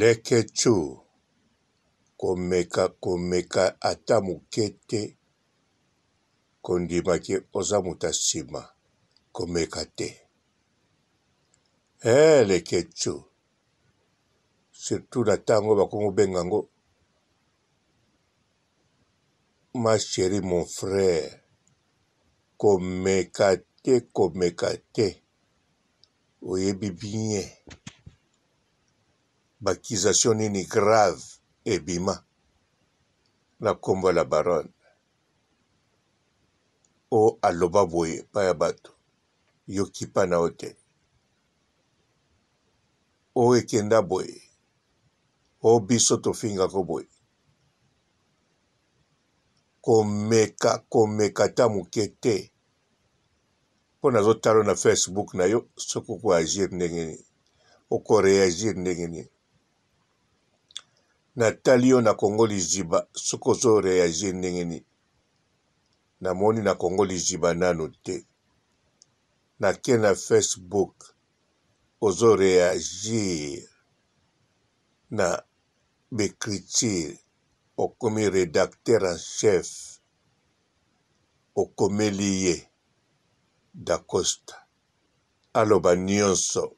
Leketchou komeka komeka ata muke te kondima ke oza moto ya sima komeka te eh leketchou surtout na tango bakomi kobenga yango ma cherie mon frère komeka te komeka te oyebi bien ba accusation nini grave ebima na kombo ya la baronne o aloba boye epai ya bato yo kipa na yo te o ekenda boye o biso tofingako boye komeka komeka ata moke te mpo nazotala yo na Facebook na yo soki oko agir ndenge nini oko reagir ndenge nini natali yo na Congo liziba soki ozo reagir ndenge nini namoni na Congo liziba nanu te nake na Facebook ozo reagir na b'ecriture okomi redacteur en chef okomeli ye Dacosta aloba nionso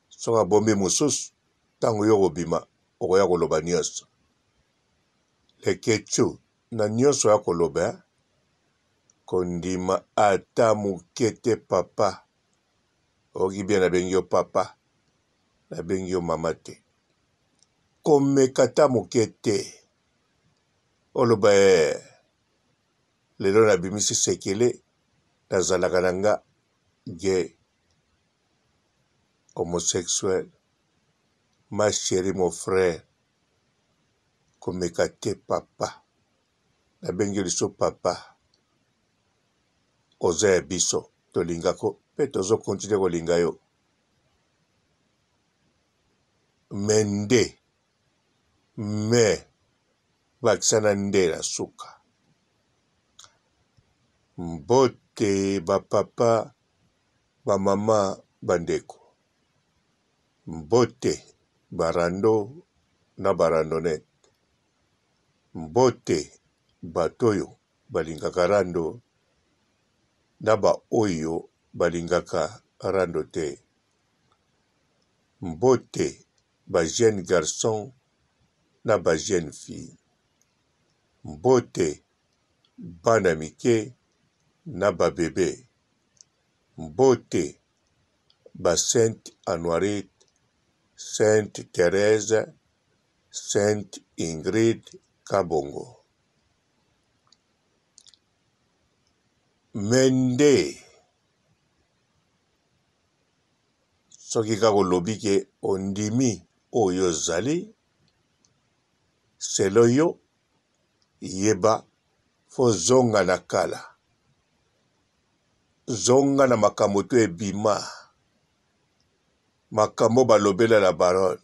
soki abombi mosusu tango yo okobima okoya koloba nionso Leketchou na nionso oya koloba hein kondima ata muke te papa oyoki bien nabengi yo papa nabengi yo mama te komeka ata muke te oloba eh lelo nabimisi sekele nazalaka na nga gay homosexuel ma cherie mon frère komeka te papa nabengi yo lisusu papa oza ya biso tolingako pe tozo continuer kolinga yo mais nde mais bakisa na nde na suka. Mbote ba papa, ba mama, ba ndeko. Mbote ba rando na ba randonnette. Mbote bato oyo balingaka rando na ba oyo balingaka rando te. Mbote ba jeunes garçons na ba jeunes filles. Mbote bana mike na ba bebe. Mbote ba Sainte Anuarite, Sainte Therèse, Sainte Ingrid Kabongo. Mende Soki kaka olobi ke ondimi oyo ozali, selon yo, yeba faut ozonga na kala. Zonga na makambo tout ebima, makambo balobela la baronne,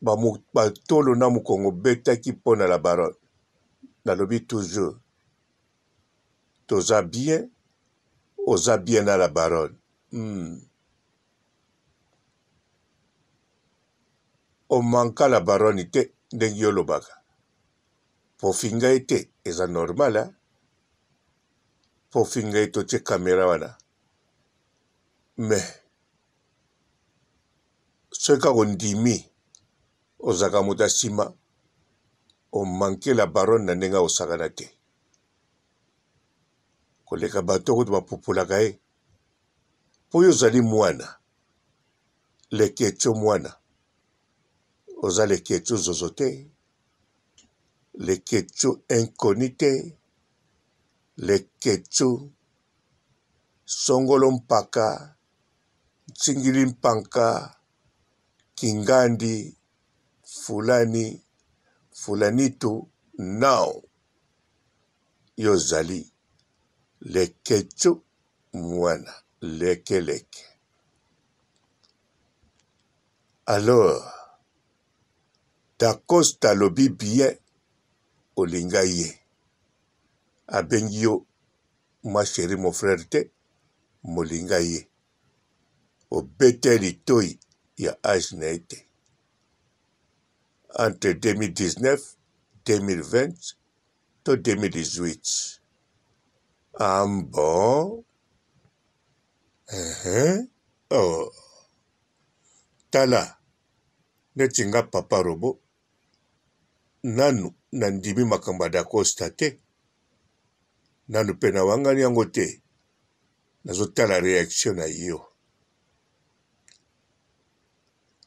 ba tolo na mukongo obetaki pona la baronne, nalobi toujours toza bien oza bien na la baronne hum. O manka la baronne te ndenge yo olobaka po ofinga ye te eza normal hein po ofinga ye totie camera wana mais soki kaka ondimi ozalaka moto ya sima o manque la baronne na ndenge ya kosakana te. Koleka bato kutu bapupulaka ye mpo yo ozali mwana leketshou mwana oza leketshou zozo te leketshou inconnu te leketshou songolo mpaka ntsingili mpanka kingandi fulani fulanitu now Yo ozali leketshou mwana leke leke alors dacosta alobi bien olinga ye abengi yo ma cherie mon frère te molinga ye obeta ye litoyi. ya age na ye te. Entre 2019, 2020 to 2018. Ah bon? Uh -huh. Oh. Tala, neti nga papa robo nanu nandimi makambo ya Dacosta te, nanu pe nawangani yango te, nazotala reaction na yo.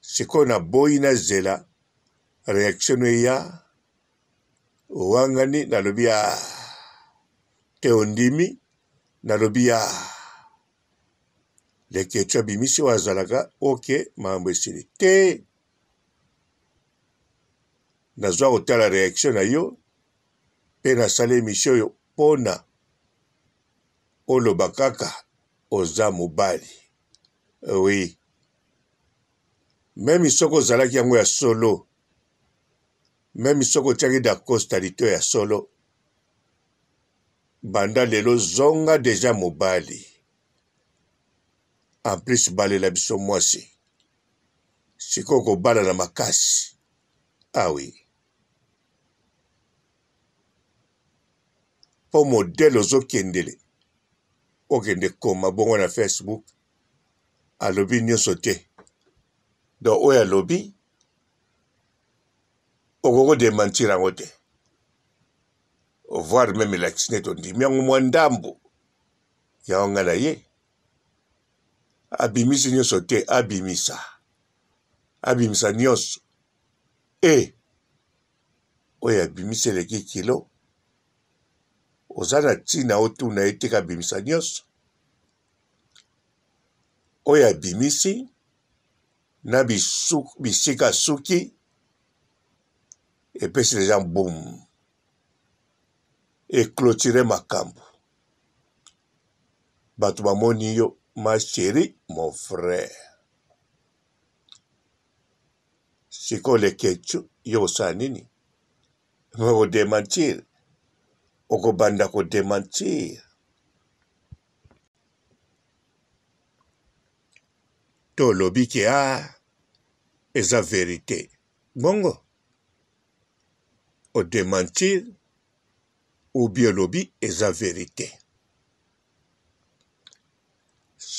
Sikoyo naboyi nazela reaction no eya, owangani nalobi ah te ondimi nalobi ah Leketchou abimisi oyo azalaka ok makambo esili te. Nazwa kotala reaction na yo mpe nasali emission oyo pona oloba kaka oza mobali oui meme soki ozalaki yango ya solo meme soki otiaki dacosta lito ya solo banda lelo zonga deja mobali en plus balela biso mwasi sikoyo kobala na makasi ah oui mpo modele ozokendele okende koma bongo na Facebook alobi nyonso te donc oyo alobi okoki kodementir yango te voire meme elakisi neti ondimi yango mwa ndambo yango ngai na ye abimisi nyonso te abimisa abimisa nyonso e oyo abimisi eleki kilo oza na ntina otuna ye tika abimisa nyonso oyo abimisi na bisika asuki epesi deja boum eclotire makambo bato bamoni yo ma chérie mon frère sikoyo leketchu yo osala nini okodementir okobanda kodementir to olobi ke a ah, eza verite bongo odementir ou bien olobi eza verite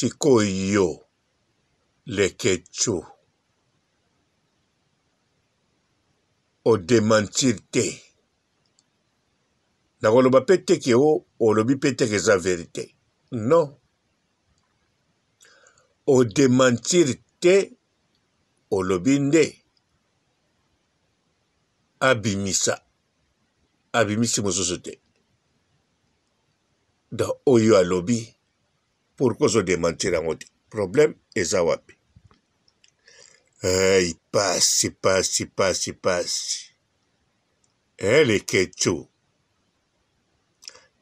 sikoyo yo leketchou o dementir te nakoloba pe te ke o olobi pe te ke eza verite non o dementir te olobi nde abimisa abimisi mosusu te donc oyo alobi pourquoi ozo dementir yango te problème eza wapi hey, pasi pasi pasi pasi hey, leketchu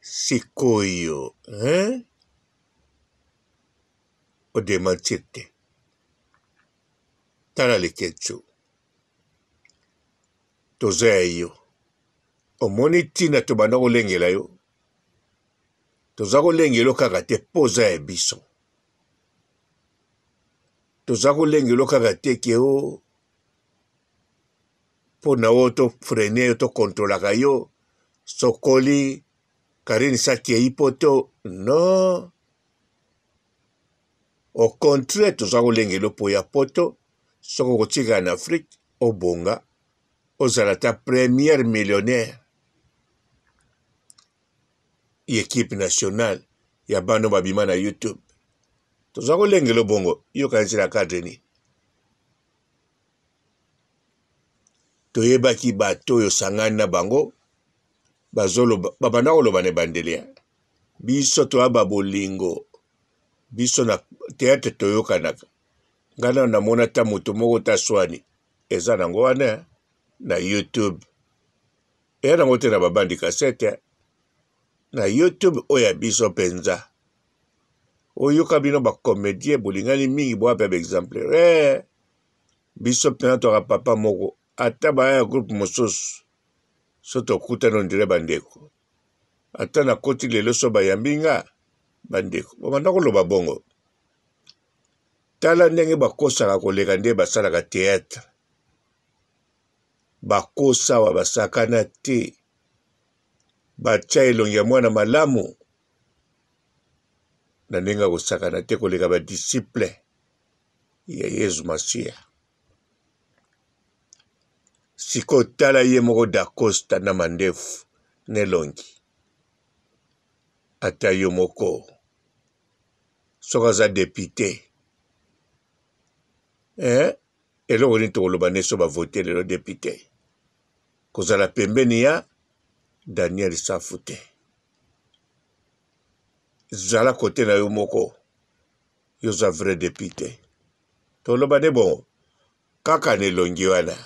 sikoyo hein? odementir te tala leketchu toza ya yo omoni ntina tobanda kolengela yo Toza kolengelo kaka te mpo oza ya biso. Toza kolengelo kaka te ke o oh, mpo na oyo to freine yo to kontrolaka yo sokoli Karine sakei poto non au contraire toza kolengelo mpo ya poto soki okotikala na Afrique obonga ozala ata première millionnaire equipe nationale ya bana babima na YouTube toza kolengelo bongo yo kanisi na cadre nini toyebaki bato oyo sangani na bango bazoloba babanda koloba na ebandeli ya biso toya ba bolingo biso na theatre toyokanaka ngai nano namona ata moto moko ta swani eza nango wana na youtube Eya nango te na ba bande cassette na YouTube oyo ya biso mpenza. Oyoka bino ba comedien bolingani mingi boya pe ba exemplaire. Eh, biso mpenza toka papa moko ata baya ya groupe mosusu so tokutani ondire bandeko ata nakoti lelo so bayambi nga bandeko babanda koloba bongo. Tala ndenge bakosaka koleka nde basalaka theatre. Bakosa awa basakana te. Batia elongi ya mwana malamu na ndenge ya kosakana te koleka ba disciples ya Yezu Masiya. Sikoyo tala ye moko Dacosta na mandefu na elongi. Ata yo moko soki aza depute eh? Eloko nini tokoloba nde so bavote lelo depute kozala pembeni ya Daniel Safu te. Zala kote na yo moko, yo oza vrai depute. Toloba nde bongo kaka na elongi wana.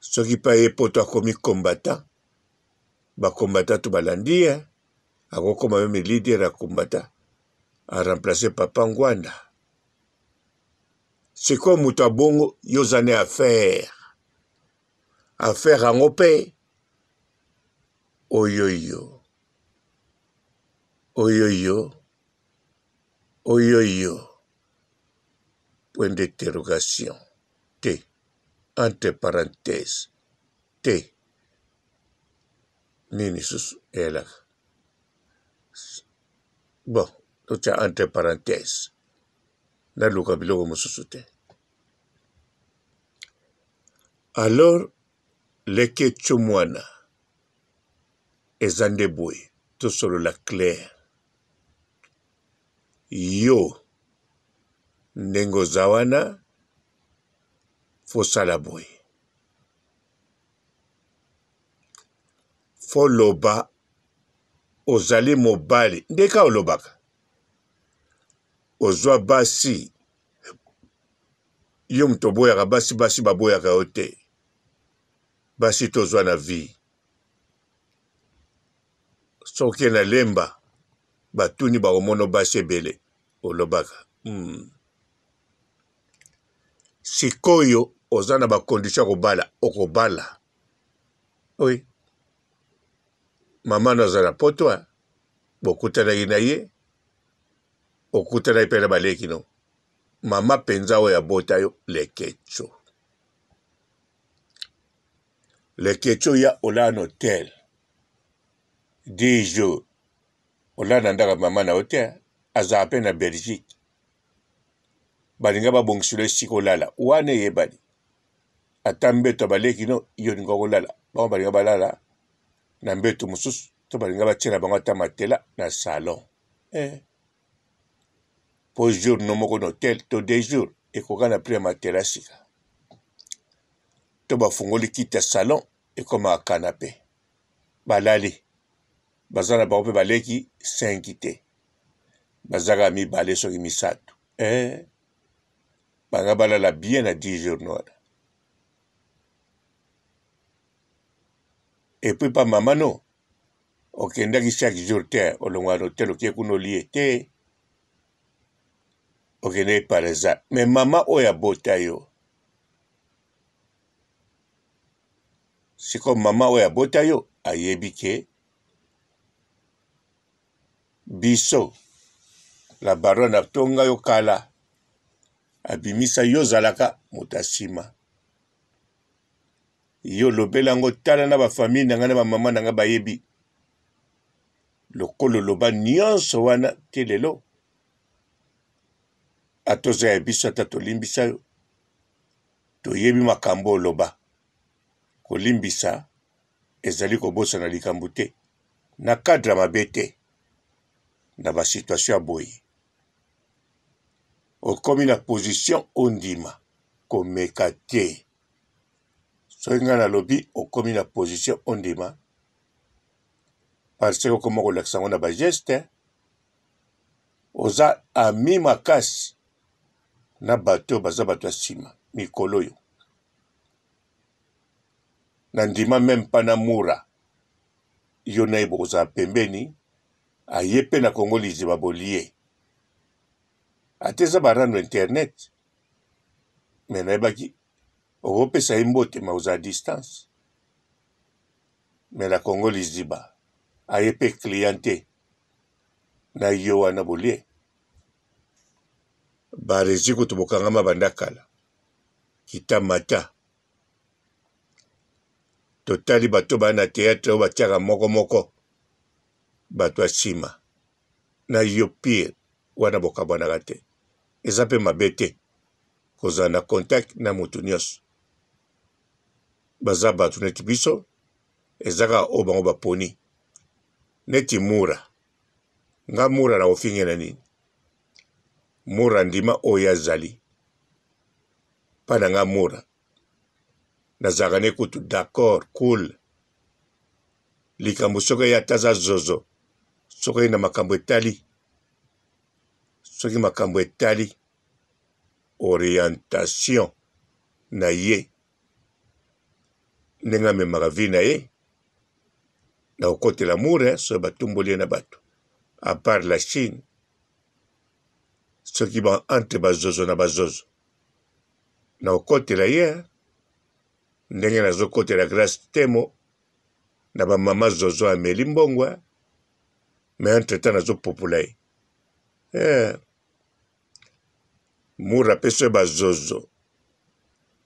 Soki pe aye poto akomi combattant, ba combattant to balandi ye, akokoma meme leader ya combattant, a remplacer papa Ngwanda. Sikoyo moto ya bongo yo oza ne affaire affaire yango mpe oyoyo oyoyo oyoyo point d'interrogation te entre parenthèse te nini susu eyelaka bon totya entre parenthèse naluka biloko mosusu te alors leketshou mwana eza nde boye tosolola claire yo ndenge oza wana fosala boye foloba ozali mobali ndeka olobaka ozwa basi yo moto oboyaka basi basi baboyaka yo te basi tozwa na vie soki na lemba batuni bakomono basi ebele olobaka hmm. Sikoyo oza na ba condition ya kobala okobala oui mama no aza na poto bokutanaki na ye okutanaki mpe na baleki no mama mpenza oyo abota yo leketcho leketcho ya olala na hotel 10 jours olala na ndako ya mama na yo te azala mpe na belgique balinga babongisela esika olala wana eyebani ata mbeto ya baleki no yo olinga kolala bango balinga balala na mbeto mosusu to balinga batia na bango ata matela na salon eh. Po jour no moko na hotel to deux jours ekoka na prix ya matela sika to bafungoli kiti ya salon ekomaka canape balali baza na bango mpe baleki 5 te baza kaka mibale soki misato eh. Banga balala bien na 10 jours no wana epuis pa mama no okendaki chaque jour te olongwa na hotel oke kuna olie te okendaki par hasard mais mama oyo abota yo sikoyo mama oyo abota yo ayebi ke biso la baronne atonga yo kala abimisa yo ozalaka moto ya nsima Yo lobela yango tala na ba famille na nga na ba maman na nga bayebi lokola oloba nionso wana ti lelo ata oza ya biso ata tolimbisa yo toyebi makambo oloba kolimbisa ezali kobosana likambo te na cadre ya mabe te na ba situation ya boye okomi na position ondima komeka te Soki ngai nalobi okomi na position ondima parce que okoma kolakisa yango na ba geste oza ami makasi na bato oyo baza bato ya nsima mikolo oyo na ndima meme pa na mura yo na ye bokozala pembeni aye mpe na kongo liziba bolie ata eza barando internet me nayebaki Okopesa ye mbote mais oza distance. Mais na Congo liziba aye pe client te na yo wana bolie. Barezi kutu bokangama banda kala. Kita mata. Totali bato baya na theatre oyo batiaka moko moko. Bato ya nsima na yo pire wana bokabwanaka te. Eza mpe mabe te kozala na contact na moto nyonso. Baza bato neti biso, eza kaka oyo bango baponi. Neti Mura. Nga Mura nakofinge na nini? Mura ndima oyo azali. Pa na nga Mura. Nazalaka ne kutu d'accord, cool. Likambo soki ye ata aza zozo, soki ye na makambo etali, soki makambo etali orientation na ye ndenge amemaka vie na ye na kokotela mure soki batumboli ye na bato à part la Chine soki ba entre bazozo na bazozo na kokotela ye ndenge nazokotela Grace Temo na ba mama zozo ameli mbongo mais entre temps nazopopola ye eh. Mura apesi ye bazozo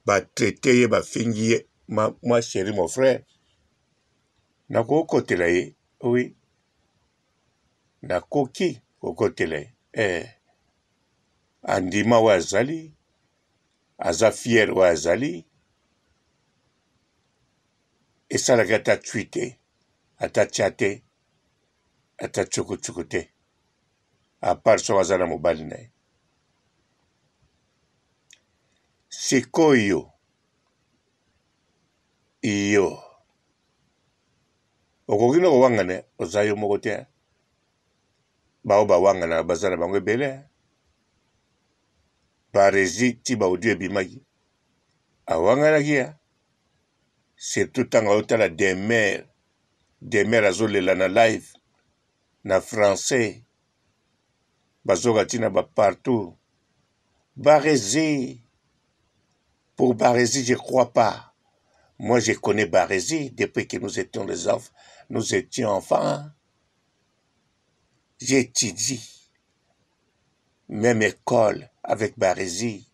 batraite ye bafingi ye ma, ma chérie mon frère nakokotela ye oui nakoki kokotela ye eh. Andima oyo azali aza fier oyo azali esalaki ata tui te ata tia te ata tsukutsuku te apart soki aza na mobali na ye sikoyo iyo okoki na kowangana oza yo moko te baoyo bawanganaka baza na bango ebele barezi ti baaudio ebimaki awanganaki ya surtout ntango ayotala demer demer azolela na live na français bazoka ntina ba partout barezi pour barezi je crois pas moi je connais barezi depuis que nous étions les enfants nous étions enfants j'étudie même école avec barezi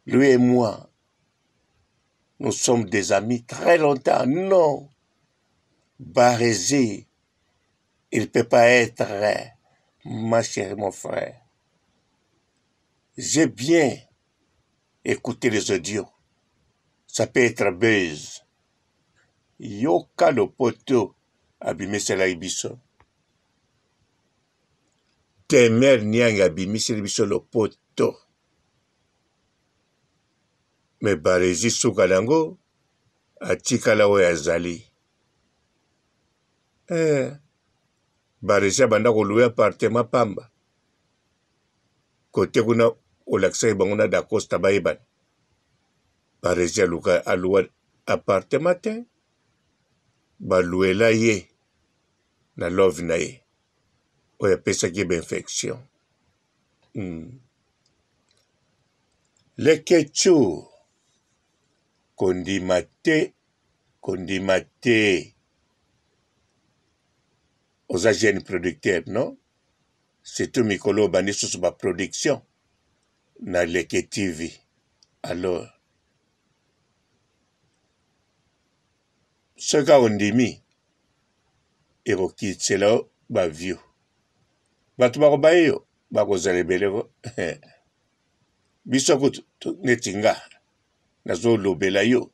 lui et moi nous sommes des amis très longtemps non Barezi, il peut pas être ma chérie, mon frère. J'ai bien écouté les audios. Ça peut être buzz. Yoka lopoto abimiselaki biso. Temer Niang abimiseli biso lopoto. Mais Barezi suka na yango atikala oyo azali. Eh, Barezi abanda koluwe appartement pamba. Kote kuna olakisaki bango na Dacosta bayebana. Barezi aluka aluwa appartement te. Baluela ye na love na ye oyo apesaki ye ba infection. Leketchou kondima te kondima te oza jeune producteur non surtout mikolo obandi susu ba production na leke tv alors soki ondimi ekokitisela yo ba view bato bakobaye yo bakozala ebele biso kutu neti nga nazolobela yo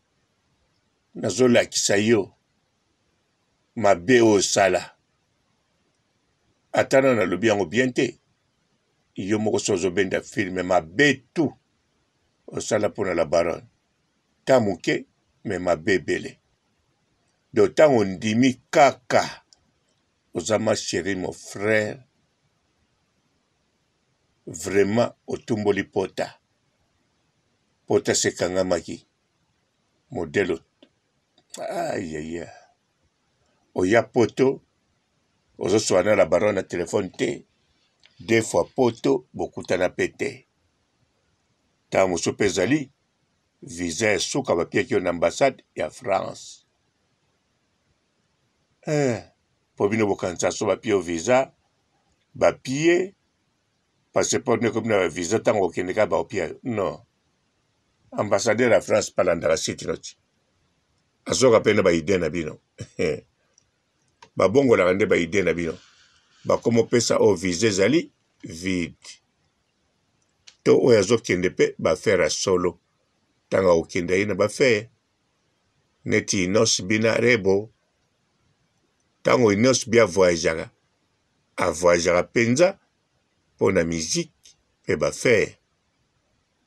nazolakisa yo mabe oyo osala ata na nalobi yango bien te yo moko so ozobenda filme mabe tout osala mpo na la baronne ta moke me mabe ebele donc ntango ondimi kaka oza ma chérie mon frère vraiment otumboli pota pota se ekangamaki modèle ayaya oya poto ozoswana na baron na telefone te deux fois poto bokutana mpe te ntango mosusu mpe ezali visa ya suka bapiaki yo na ambassade ya France eh, mpo bino bokanisa so bapie yo visa bapie. Passeport nde ekomi na ba visa ntango okende kaka baopia yo. Non. Ambassadeur ya France palandaka site noti. Azoka pe na ba idee na bino. Babongolaka nde ba idee na bino. Bakomopesa oyo visa ezali vide. To oyo azokende pe ba affaire ya solo. Ntango akokende ye na ba affaire. Neti Innoss'B na Rebo. Ntango Innoss'B a voyageaka, a voyageaka mpenza mpo na musique mpe ba affaire.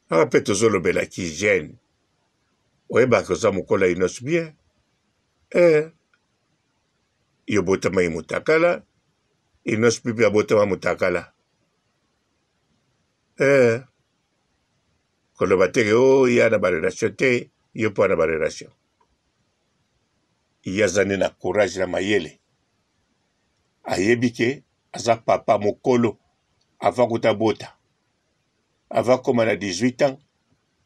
Awa mpe tozolobela ki jeune. Oyebaka oza mokolo ya Innoss'B eh? Eh. Yo obotamaki mutakala, Innoss'B mpe abotama mutakala. Eh. Koloba te ke oh ye na ba relation te, yo mpe na ba relation. Ye aza nde na courage na mayele. Ayebi ke aza papa mokolo avant kuta abota. Avant akoma na 18 ans,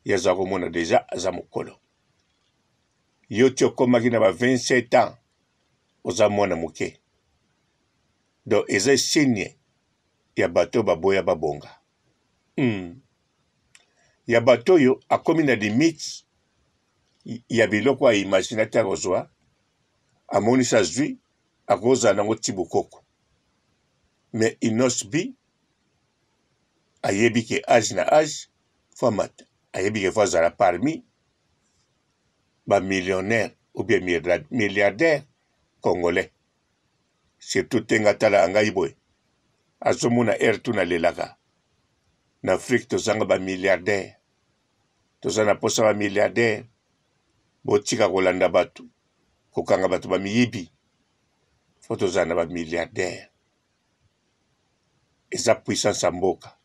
ye aza komona deja aza mokolo. Yo ti okomaki na ba 27 ans, oza mwana moke. Donc eza signe ya bato baboya babonga. Ya bato oyo akomi na limite ya biloko a imagina te akozwa, amonisi azwi, akozala nango ti bokoko. Mais Innoss'B ayebi ke age na age faut amata, ayebi ke faut azala parmi ba millionnaires ou bien milliardaires congolais. Surtout te nga atalaka ngai boye azomona heure tout nalelaka na Afrique tozanga ba milliardaires, toza na posa ba milliardaires. Botika kolanda bato, kokanga bato ba miyibi, faut tozala na ba milliardaires. Eza puissance ya mboka.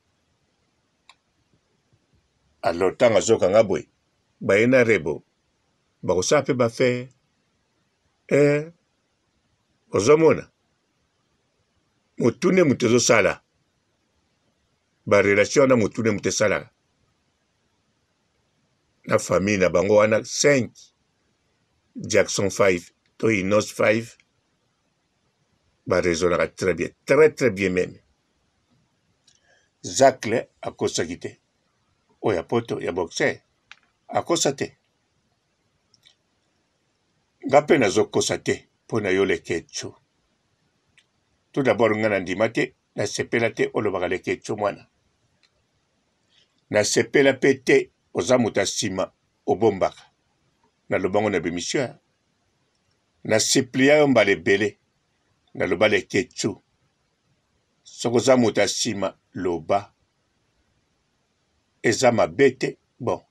Alors ntango azokanga boye baye na Rebo bakosala mpe ba affaire eh, ozomona motune moto ezosala ba relation wana motune moto esalaka na famille na bango wana 5 Jackson 5 to Innos 5 ba raisonnaka très bien, très très bien meme. Zacle akosaki te, oyo ya poto ya boxer akosa te. Nga mpe nazokosa te mpo na yo Leketchou. Tout d'abord nga nandima te, nasepela te olobaka Leketchou mwana. Nasepela mpe te oza moto ya nsima obombaka. Naloba ngo na b'emission. Na supplia yo mbala ebele naloba Leketchou soki oza moto ya nsima loba eza mabe te bon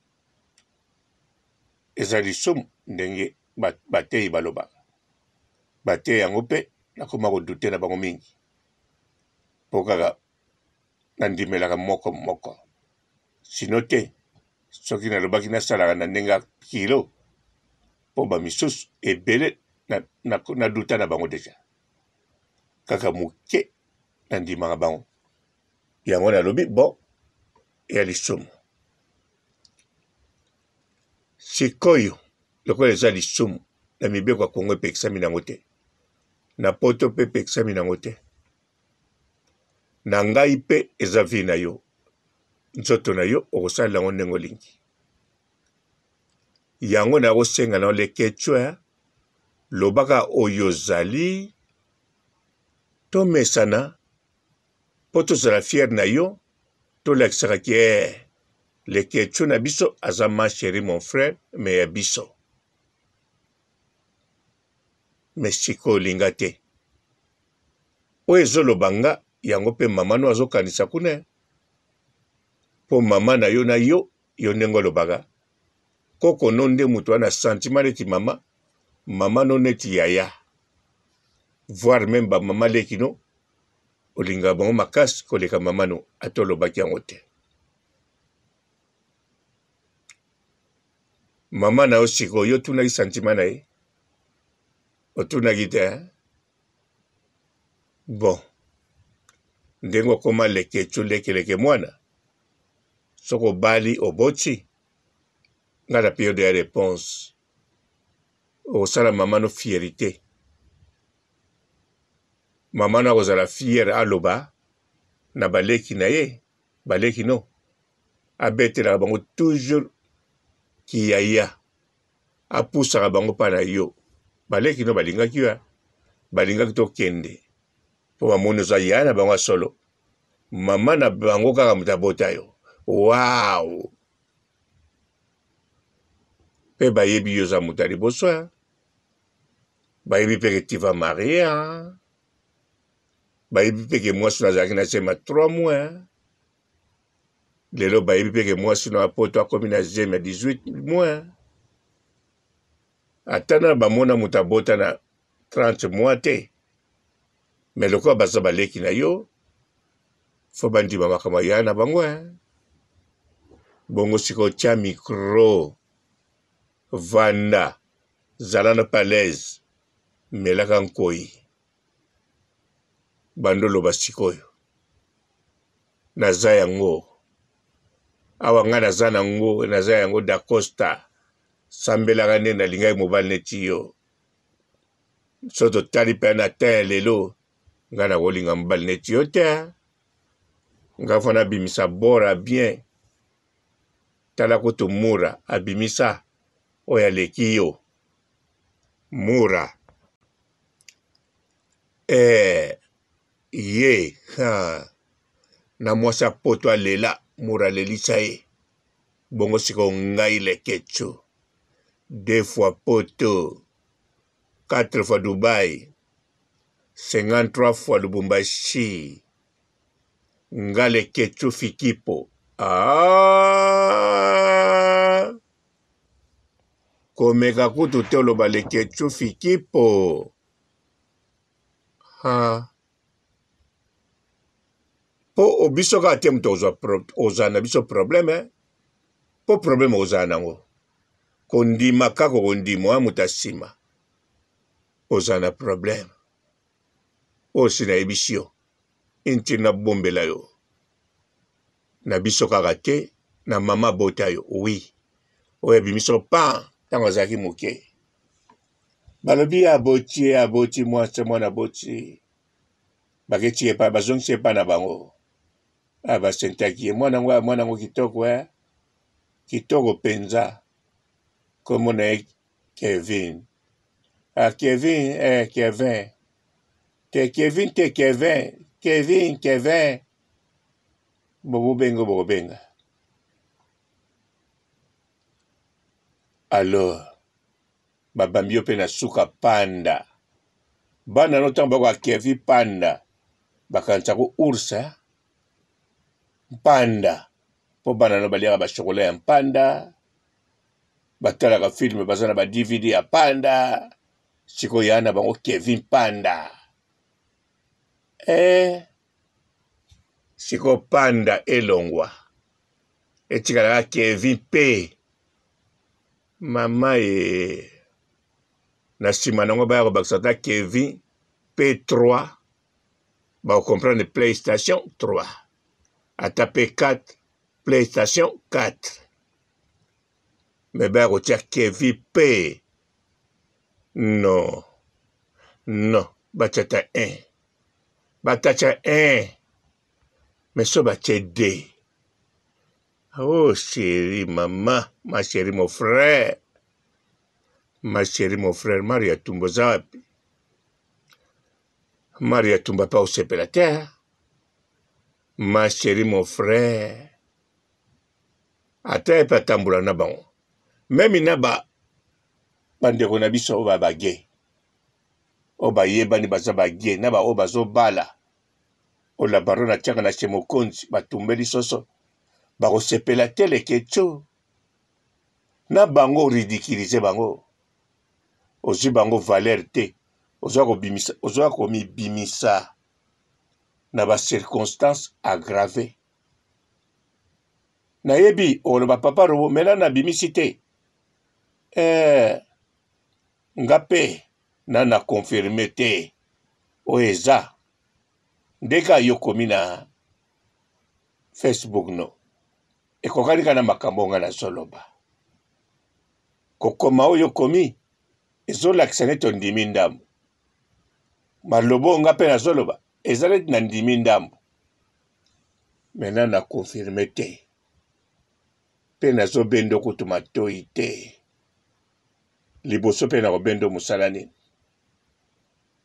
eza lisumu ndenge bateyi balobaka bateyi yango mpe nakoma kodute na bango mingi mpo kaka nandimelaka moko moko sino te soki nalobaki nasalaka na ndenge ya kilo mpo bamisusu ebele naduta na, na, na bango deja kaka moke nandimaka bango yango nalobi bon ya lisumu sikoyo lokola eza lisumu na mibeko ya Kongo epekisami nango te na poto mpe epekisami nango te na ngai mpe eza vie na yo nzoto na yo okosalela yango ndenge olingi yango nakosenga na yo leketshou eh, lobaka oyo ozali tomesana mpo tozala fiere na yo tolakisaka ke eh, leketshou na biso aza ma chérie mon frère me ya biso me sikoyo olinga te oyo ezoloba nga yango mpe mama no azokanisa kuna mpo mama na yo na yo yo ndenge olobaka koko no nde moto wana sentiment neti mama mama no neti yaya voire meme ba mama leki no olingaka bango makasi koleka mama no ata olobaki yango te mama na yo sikoyo yo otunaki sentiment na ye otunaki te hein? Bon ndenge okoma leketshou lekeleke mwana soki obali oboti nga na periode ya reponse okosala mama no fierite mama no akozala fiere aloba na baleki na ye. Baleki no abetelaka bango toujours kiyaya, apusaka bango mpa na yo. Baleki no balingaki yo, balingaki tokende mpo bamoni oza yaya na bango ya solo, mama na bango kaka moto abota yo. Wow! Mpe bayebi yo oza moto ya liboso, bayebi mpe ke tu vas marier, bayebi mpe ke mwasi no azalaki na zemi ya 3 mois. Lelo bayebi mpe ke mwasi no ya poto akomi na zemi ya 18 mois. Ata na bamona moto abota na 30 mois te, me lokola baza baleki na yo, fo bandima makambo ya na bango. Bongo sikoyo tya micro, vanda, zala na palaise, melaka nkoi. Banda oloba sikoyo naza yango awa ngai naza nango naza yango dacosta sambelaka nde nalingaki mobali neti yo so totali mpe na temps ya lelo ngai nakolinga mobali neti yo te ngai fo nabimisa bora bien tala kutu mura abimisa oyo aleki yo mura Eh ye ha na mwasi ya poto alela mura alelisa ye bongo sikoyo ngai leketchou deux fois poto quatre fois Dubai 53 fois Lubumbashi nga leketchou fikipo ah komeka kutu te oloba leketchou fikipo ha po biso kaka te moto ozala na biso problème eh? Po problème ozala nango kondima kaka okondima oya moto ya nsima ozala na problème oyo si nayebisi yo inti nabombela yo na biso kaka te na mama abota yo oui oyo abimisi yo pan ntango azalaki moke Balobi ye aboti ye aboti mwasi mwana aboti baketi ye epai bazongisi ye epai na bango ah, basentaki ye mwana yango mwana yango kitoko eh? Kitoko mpenza kombo na ye Kevin. Ah, Kevin eh, Kevin te Kevin te Kevin Kevin Kevin bobobenga bokobenga alors babambi yo mpe na suka panda bana no ntango bakoka kevi panda bakanisa ko ours mpanda mpo bana no baliaka bashokola ya mpanda batalaka filme baza na ba dvd ya panda sikoyo ya na bango kevin panda eh, sikoyo panda elongwa etikalaka kevin pe Mama ee na sima nango baya kobakisa ata Kevin P3 bako comprendre PlayStation 3 ata P4 PlayStation 4 mais baya kotia Kevin P non non batia ata 1 batatia 1 mais so batie 2 Oh chérie, maman, ma chérie, mon frère. Ma chérie, mon frère, Maria Tumba oza wapi? Maria Tumba pa osepela te. Ma chérie, mon frère. Ata ye mpe atambola na bango. Meme na ba bandeko na biso oyo ba bage. Oyo bayebani baza bage na ba oyo bazobala. Oyo la baronne atiaka na chez mokonzi batumbeli soso bakosepela te leketshou na bango ridiculiser bango ozwi bango valeur te oza kobimisa oza komibimisa na ba circonstances aggrave nayebi oloba papa robo mela nabimisi te eh, nga mpe na na confirme te oyo eza nde kaka yo okomi na Facebook no ekokani kaka na makambo nga nazoloba. Kokoma oyo okomi ezolakisa neti ondimi ndambo. Maloba oyo nga mpe nazoloba eza neti nandimi ndambo. Mais nanu na confirme te. Pe nazo bendo kutu matoyi te. Liboso pe nako bendo musala nini?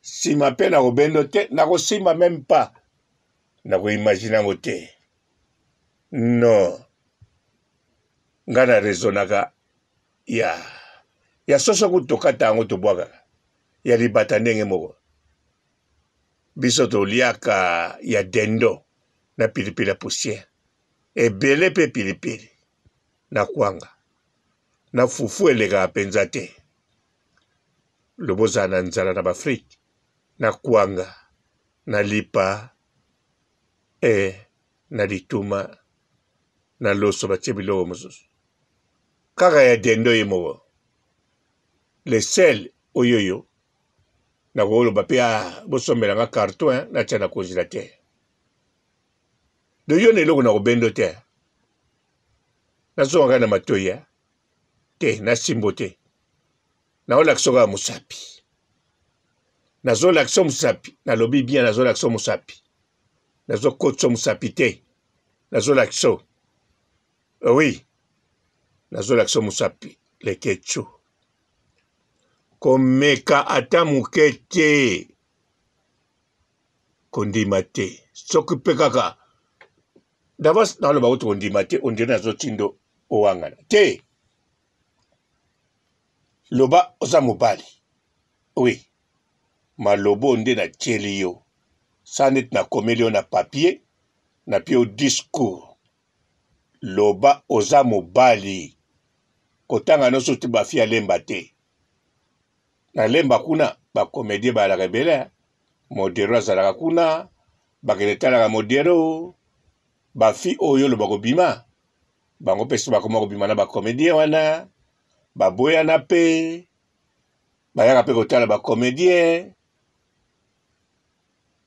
Sima pe nako bendo te, nako simba meme pas. Nako imaginer yango te. Non. Nga na raisonnaka ya ya soso kutu tokata yango tobwakaka ya libata ndenge moko. Biso toliaka ya dendo na pilipili ya poussière ebele pe pilipili na kwanga na fufu elekaka penza te. Loba ozala na nzala na ba frites na kwanga na lipa eh, na lituma na loso batie biloko mosusu kaka ya dendo ye moko le sel oyoyo nakoloba mpe ah, bosombela nga carton hein, natia na congélateur do yo na eloko nakobendo te nazonga kaka na matoi eh? te nasimbo te naolakisa kaka mosapi nazolakisa mosapi nalobi bien nazolakisa mosapi nazokotisa mosapi te nazolakisa oui nazolakisa mosapi leketchu Komeka ata moke te. Kondima te. Soki mpe kaka d'avance naloba kutu kondima te, on dirait nazotindo owangana te. Loba oza mobali. Oui. Malobo nde natieli yo. Sa neti nakomeli yo na papier, napie yo discours. Loba oza mobali kotanga nioso te ba fille ya lemba te na lemba kuna ba comedien bazalaka ebele modero azalaka kuna bakende talaka modero ba fille oyo oloba kobima bango pe si bakoma kobima na ba comedien wana baboyana pe bayaka pe kotala ba comedien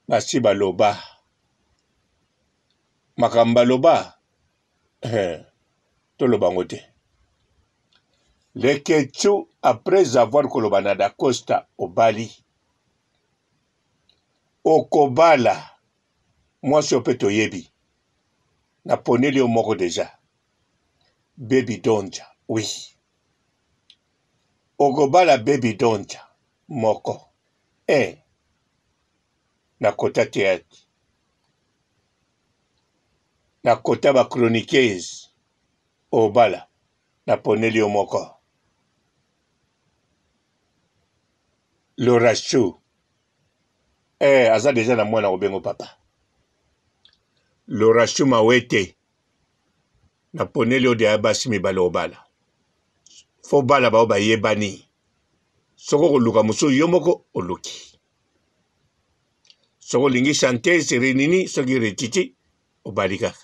basi baloba Makambo baloba eh, toloba yango te. Leketchou après avoir koloba na Dacosta obali okobala mwasi oyo pe toyebi naponeli yo moko deja baby donja oui okobala baby donja moko eh na kota theatre na kota ba chroniqueuse obala na poneli yo moko Laura Chou eh aza deja na mwana kobengo papa Laura Chou mawete na poneli yo deja basi mibale obala fo bala bao bayebani soki okoluka mosusu yo moko oluki soki olingi chanteuse renini soki retiti obali kaka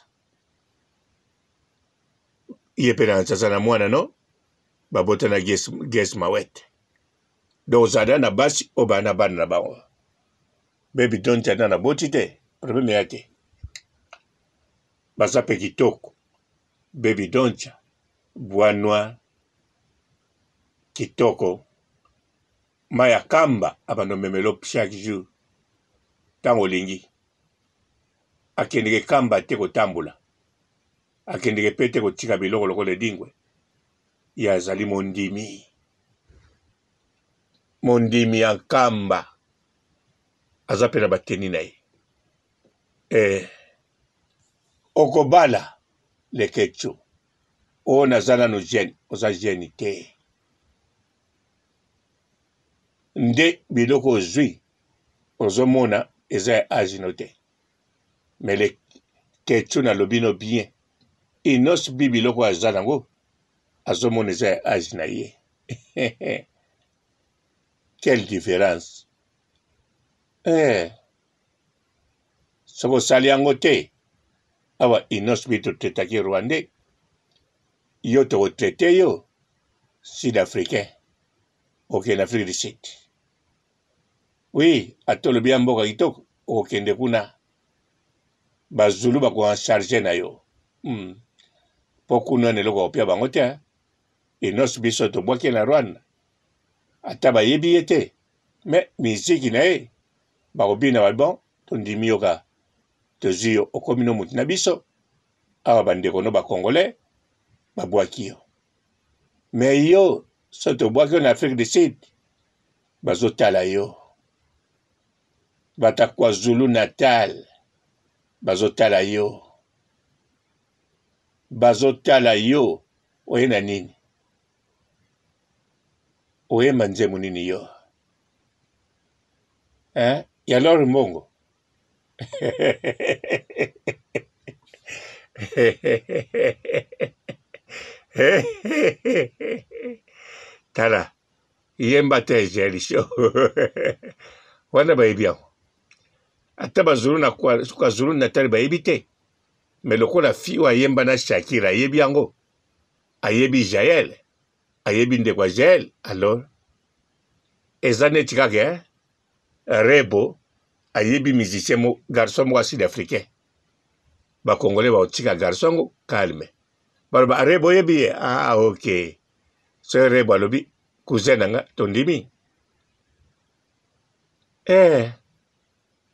ye mpe na aza na mwana no babota na ges, ges mawete donc ozala na basi oyo baa na bana na bango bebi donti ata na boti te probleme ya te baza mpe kitoko bebi doncha bois noir kitoko Maya kamba abanda omemelo chaque jour tango olingi akendeke kamba te kotambola akendeke pe te kotika biloko lokola edingwe ye azali mondimi mondimi ya nkamba aza pe na bateni na ye eh, okobala leketchou oyo naza nano jeune oza jeune te nde biloko ozui ozomona eza ya age no te mais le ketchu nalobi no bien inos bi biloko aza nango azomona eza ya age na ye quelle différence eh soki osali yango te awa inos bi totetaki rwandais yo toko traite yo sud africain okende na afrique du sud oui ata olobi ya mboka kitoko okokende kuna bazulu bako en charge na yo hmm. po kuna na eloko kopia bango te enos biso tobwaki na rwanda ata bayebi ye te me miziki na ye bakobina ba bon tondimi yo kaka tozwi yo okomi no motu na biso. Awa bandeko no ba congolais babwaki yo. Mais yo soki tobwaki yo na Afrique du Sud bazotala yo. Bata KwaZulu Natal bazotala yo. Bazotala yo oye na nini? Oyemba nzembo nini yo? Hein? Ya Lor Mbongo? Tala, yemba te Gelisho. Wana bayebi yango. Ata bazulu na KwaZulu Natal bayebi te. Mais lokola fille oyo ayemba na Shakira ayebi yango. Ayebi Jael, ayebi ndeko ya Jael, alors eza neti kaka eh? Rebo ayebi musicien mo garçon moko ya sud africain. Ba congolais bakotika garçon yango calme. Baloba Rebo oyebi ye? Ah ok. Soki Rebo alobi cousin na nga tondimi. Eh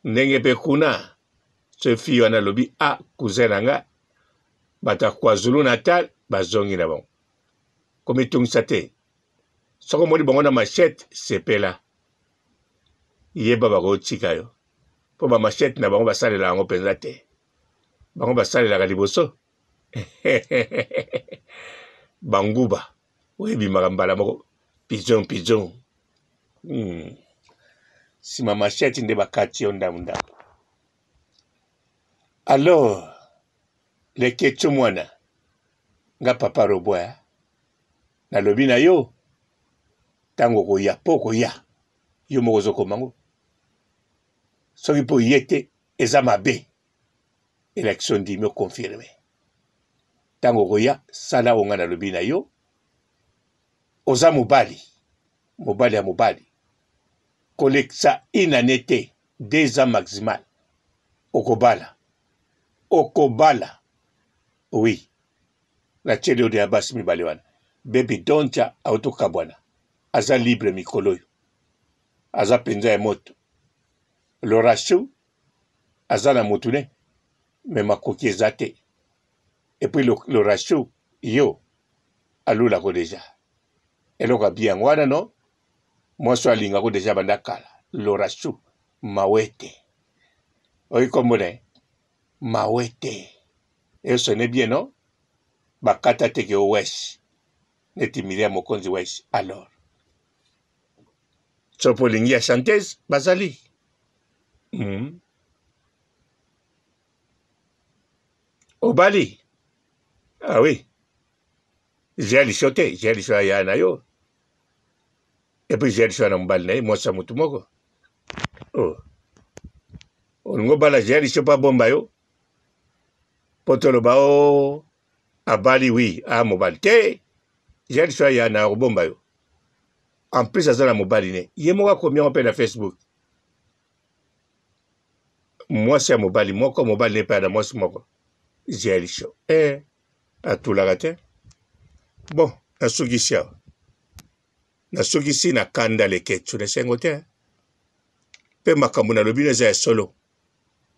ndenge pe kuna soki fille wana alobi ah cousin na nga bato ya KwaZulu Natal bazongi na bango. Komitungisa te. Soki omoni bango na machette sepela. Yeba bakotika yo. Po ba machette na bango basalela yango mpenza te. Bango basalelaka liboso banguba oyo ebimaka mbala moko pigeon pigeon. Sima machette nde bakati yo ndambu ndambu. Alors Leketshou mwana nga papa robot eh? Nalobi na yo ntango okoya mpo okoya yo moko ozokoma ngo soki mpo oye te eza mabe elakisi ondimi okonfirme ntango okoya sala oyo ngai nalobi na yo oza mobali mobali ya mobali kolekisa une année te 2 ans maximal okobala okobala oui natieli yo ya basi mibale wana baby doncha auti kokabwana aza libre mikolo oyo aza mpenza ya moto lorachou aza na motu ne me makoki eza te epuis lorachou yo alulako deja eloko ya bien yango wana no mwasi oyo alingako deja banda kala lorachou mawete oyi kombo na ye mawete esone bien no bakata teke yo wesh neti Miriam Mokonzi wesh alors soki olingi ya chanteuse bazali. Obali ah oui Jael Show te Jael Show aya na yo et puis Jael Show na mobali na ye mwasi ya motu moko oh. Olingi obala Jael Show mpo abomba yo mpo toloba o oh, abali oui a mobali te Jael Show aya na akobomba yo en plus aza na mobali ne ye moko akomi yango mpe na Facebook mwasi ya mobali moko mobali ne mpe na mwasi moko Jael Show eh atulaka te bon nasukisi awa nasukisi na kanda leketsu na esengo te mpe makambo nalobi no eza ya solo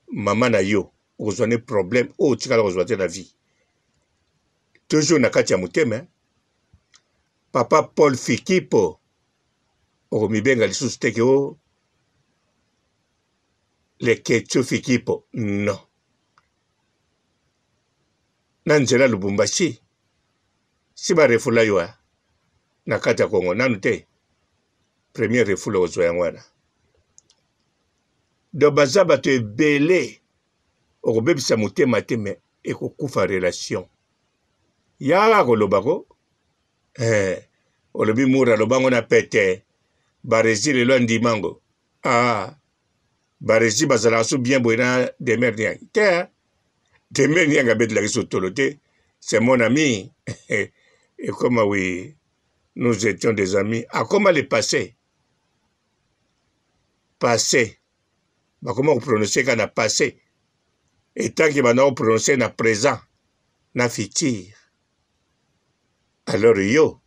mama na yo okozwa ne problème oyo otikala kozwa te na vie toujours na kati ya motema papa Paul Fikipo okomibenga lisusu te ke o leketsu Fikipo non na nzela Lubumbashi si ba refula yo na kati ya Congo nanu te premier refule okozwa yango wana donc baza bato ebele okobebisa motema te me ekokufa relation yaka koloba ko eh, olobi mura alobango na pete barezi lelo andimango ah, barezi bazalaka so bien boye na demer niang te demer niang abetelaki so tolo te c'est mon ami ekoma oui nous étions des amis akoma le passé passé bakoma koprononce kaka na passé etanke banda koprononce na présent na futur alors yo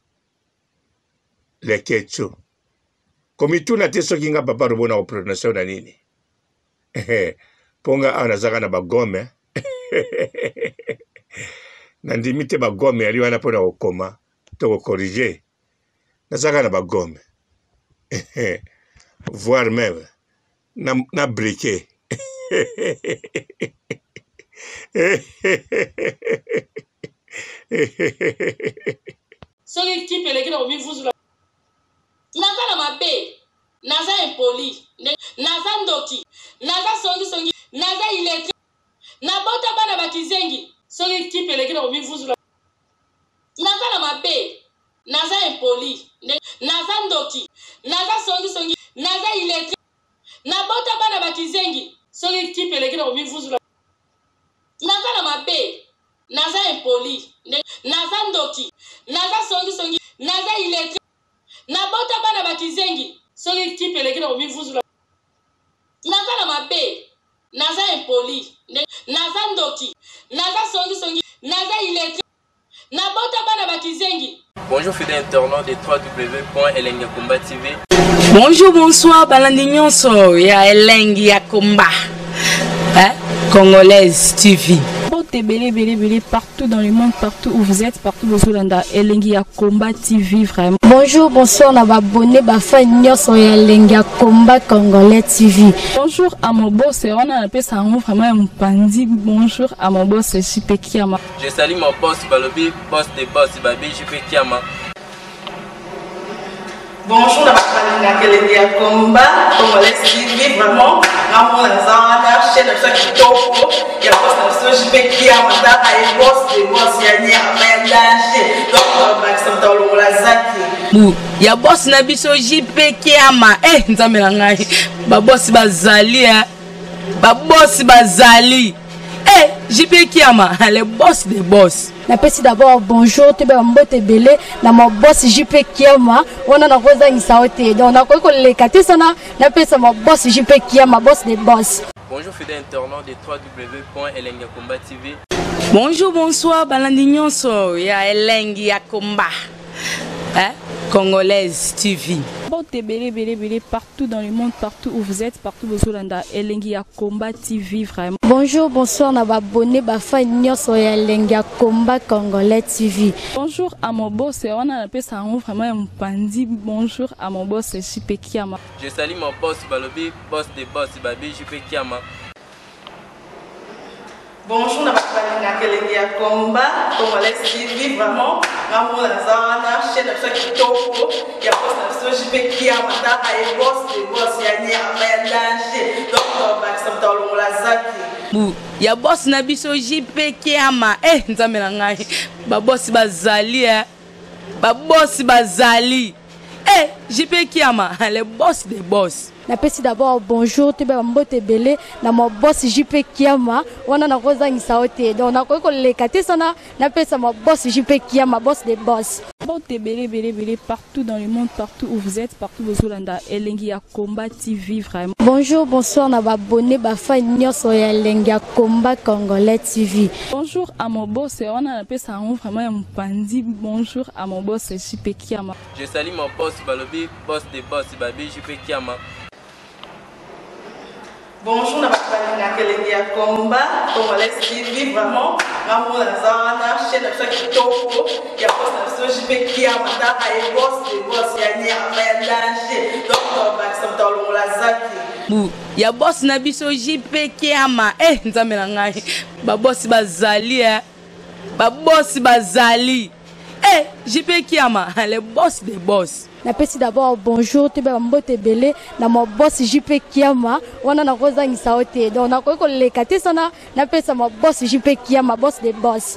leketsu komituna te soki nga papa robo na koprononce na nini mpo nga awa nazaka na bagome. Nandimi te ba gomme yali wana mpo na kokoma to ko corriger. Nazaka na ba gomme. Voire meme na, na briquet. Soki kipe eleki na komivuzula. Naza na mabe, naza impoli, naza ndoki, naza songi songi, naza illettre, nabota bana ba kizengi. Soki kipe eleki na komivuzula. Naza na mabe, naza impoli, naza ndoki, naza songi songi, naza illettre, nabota bana ba kizengi. Soki kipe eleki na komivuzula. Naza na mabe, naza impoli, naza ndoki, naza songi songi, naza illettre, nabota bana ba kizengi. Soki kipe eleki na komivuzula. Naza na mabe, naza impoli, naza ndoki, naza songi songi, naza illettre, nabota bana ba kizengi. Bonjour fidèle internaute de www.elengiyakomba TV. Bonjour, bonsoir, balandi nyonso ya Elengi ya Komba. Hein? Congolaise TV. Mbote ebele ebele ebele partout dans le monde, partout où vous êtes, partout bozolanda Elengi ya Combat TV vraiment. Bonjour, bonsoir na ba abonnés, ba fans nyonso ya Elengi ya Combat Congolais TV. Bonjour à mon boss, wana napesa yango vraiment ya mopanzi. Bonjour à mon boss JP Kiama. Je salue mon boss balobi boss de boss babi JP Kiama. Bonjour na bato balingaka elengi ya combat congolais TV vraiment ngamona naza wana chaîne na biso ya kitoko ya boss na biso JP Kiama tala ye boss de boss ya nyama ya danger donc bakisa moto alongola zaki bu ya boss na biso JP Kiama eh nzambe na ngai ba boss bazali eh ba boss bazali eh JP Kiama le boss de boss. Napesi d'abord bonjour toyeba mbote ebele na ma boss JP Kiama wana nakozangisa yo te donc nakoki koleka te sana napesa ma boss JP Kiama boss de boss. Bonjour fidèle internaute de www.elengiyakomba TV. Bonjour, bonsoir, balandi nyonso ya Elengi ya Komba. Hein? Congolaise TV. Mbote ebele ebele ebele partout dans le monde, partout où vous êtes, partout bozolanda Elengi ya Combat TV vraiment. Bonjour, bonsoir na ba abonnés, ba fans nyonso ya Elengi ya Combat Congolais TV. Bonjour à mon boss, wana napesa yango vraiment ya mopanzi. Bonjour à mon boss JP Kiama. Je salue mon boss balobi boss de boss babi JP Kiama. Bonjour na bato balingaka elengi ya combat congolais TV vraiment ngamona naza wana chaîne na biso ya kitoko ya boss na biso JP Kiama tala ye boss de boss ya nyama ya danger donc bakisa moto alongola zaki bu ya boss na biso JP Kiama eh nzambe na ngai ba boss bazali eh ba boss bazali eh JP Kiama le boss de boss. Napesi d'abord bonjour toyeba mbote ebele na ma boss JP Kiama wana nakozangisa yo te donc nakoki koleka te sana napesa ma boss JP Kiama boss de boss. Mbote ebele ebele ebele partout dans le monde, partout où vous êtes, partout bozolanda Elengi ya Combat TV vraiment. Bonjour, bonsoir na ba abonnés, ba fans nyonso ya Elengi ya Combat Congolais TV. Bonjour à mon boss, wana napesa yango vraiment ya mopanzi. Bonjour à mon boss JP Kiama. Je salue mon boss balobi boss de boss babi JP Kiama. Bonjour na bato balingaka elengi ya combat congolais TV vraiment ngamona naza wana chaîne na biso ya kitoko ya boss na biso JP Kiama tala ye boss de boss ya nyama ya danger donc bakisa moto alongola zaki bu ya boss na biso JP Kiama eh nzambe na ngai ba boss bazali eh ba boss bazali eh JP Kiama le boss de boss. Napesi d'abord bonjour toyeba mbote ebele na ma boss JP Kiama wana nakozangisa yo te donc nakoki koleka te sana napesa ma boss JP Kiama boss de boss.